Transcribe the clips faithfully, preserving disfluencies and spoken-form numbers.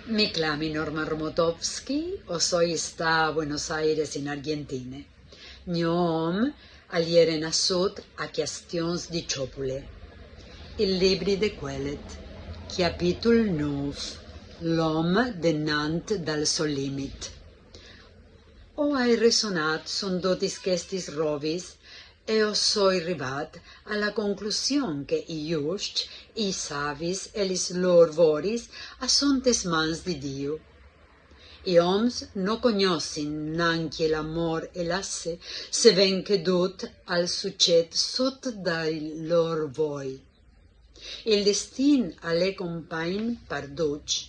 Mi clami Norma Romotovsky, o soi stà a Buenos Aires in Argjentine. Gno om al jere nassùt a Cjastions di Cjopule. Il libri de Quelet, cjapitul nûf, l'om denant dal so limit. O ai resonât son dutis chestis robis e o soi rivât a la conclusion che i juscj, i savis e lis lôr voris a son tes mans di Diu. I oms no cognossin nancje l'amôr e lasse, se ven che dut al sucêt sot dai lôr voi. Il destin al è compagn par ducj,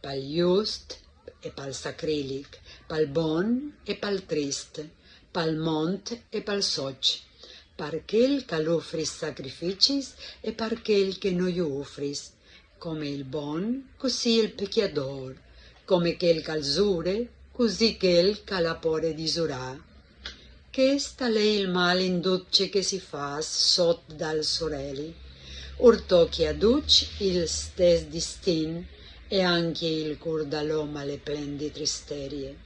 pal just e pal sacrilic, pal bon e pal trist, pal mont e pal soç, par chel ch'al ufris sacrificis e par chel che no ju ufris, come il bon, cussì il pecjadôr, come chel ch'al zure, cussì chel ch'al à pôre di zurâ. Chest al è il mâl in dut ce che si fâs sot dal soreli. Ur tocje a ducj il stes distin e ancje il cûr dal om al è plen di tristerie.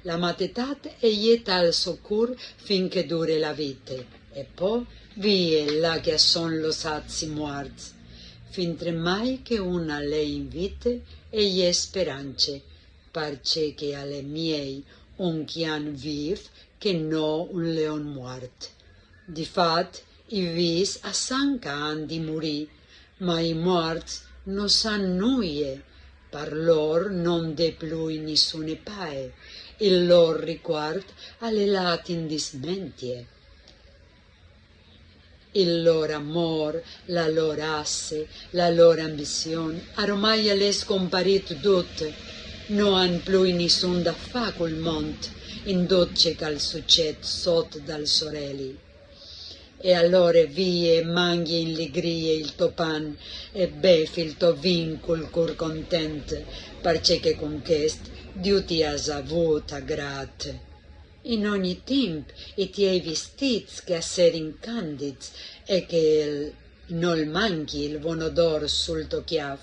La matetât e je tal so cûr fin che dure la vite, e po vie là che a son lossâts i muarts. Fintremai che un al è in vite e je sperance, parcè che al è miei un cjan vîf che no un leon muart. Di fat, i vîfs a san che a àn di murî, ma i muarts no san nuie, par lôr no 'nd è plui nissune pae, il lôr ricuart al è lât in dismentie. Il lôr amôr, la lôr asse, la lôr ambizion, aromai al è scomparît dut, no àn plui nissun da fâ cul mont, in dut ce ch'al sucêt sot dal soreli. E alore vie, mangje in ligrie il to pan e bêf il to vin cul cûr content, parcè che cun chest Diu ti âs avût a grât. In ogni timp i tiei vistîts che a sedin candits e che nol mancji il von odôr sul to cjâf.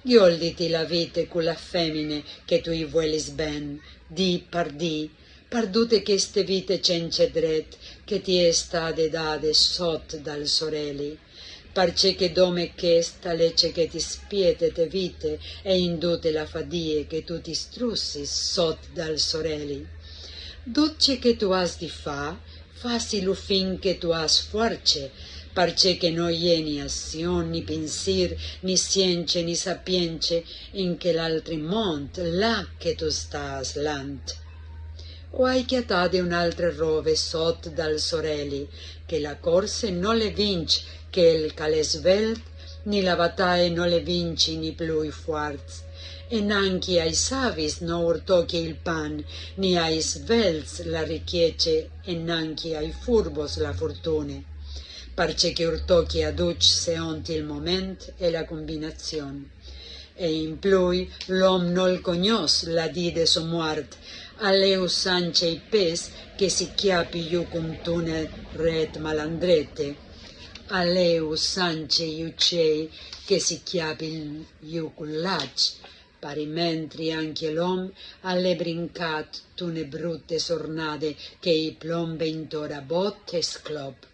Gjoliditi la vite cu la femine che tu i vuelis ben, dì par dì, par dute cheste vite cence dret che ti è stade dade sot dal soreli, parcè che dome chest al è ce che ti spiete te vite e in dute la fadie che tu ti strussis sot dal soreli. Dut ce che tu âs di fâ, fasilu fin che tu âs fuarce, parcè che no je ni azion, ni pinsîr, ni sience, ni sapience in chel altri mont, là che tu stâs lant. O ai cjatade une altre robe sot dal soreli, che la corse no le vinç chel ch'al è svelt, ni la bataie no le vincin i plui fuarts. E nancje ai savis no ur tocje il pan, ni ai svelts la ricjece e nancje ai furbos la fortune. Parcè che ur tocje a ducj seont il moment e la combinazion. E in plui l'om nol cognòs la dì de so muart, al è usance i pes che si cjapi jù cuntune ret malandrete, al è usance i ucei che si cjapin jù cul laç, parimentri ancje l'om al è brincât tune brute sornade che i plombe intor a bot e sclop.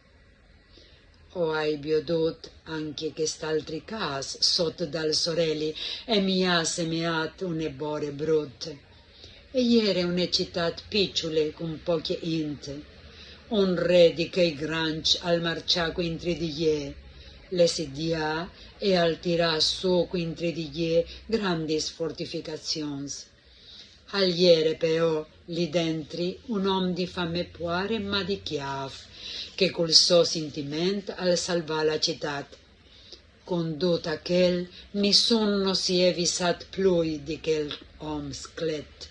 O ai biodût ancje chest altri câs sot dal soreli e mi à semeât une bore brute. E jere une citât piçule cun pocje int. Un re di chei grancj al marcjà cuintri di jê, le sidià e al tirà sù cuintri di jê grandis fortificazions. Al jere peò li dentri un om di fame puare ma di cjâf, che cul so sintiment al salvà la citât. Cun dut achel nissun no si è visât plui di chel om sclet.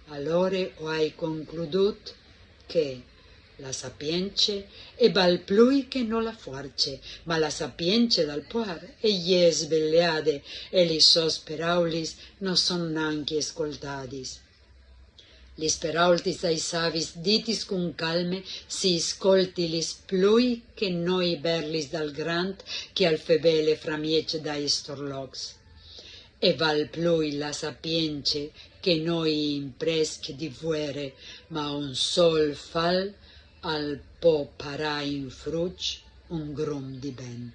Alore o ai concludût che la sapience e bal plui che no la fuarce, ma la sapience dal puar e je sbeleade e lis sôs peraulis no son nancje scoltadis. Lis peraulis dai savis ditis cun calme si scoltilis plui che no i berlis dal grant che al febele framieç dai storlocs. E val plui la sapience che noi impresc di vuere, ma un sol fal al po parà in fruc un grum di ben.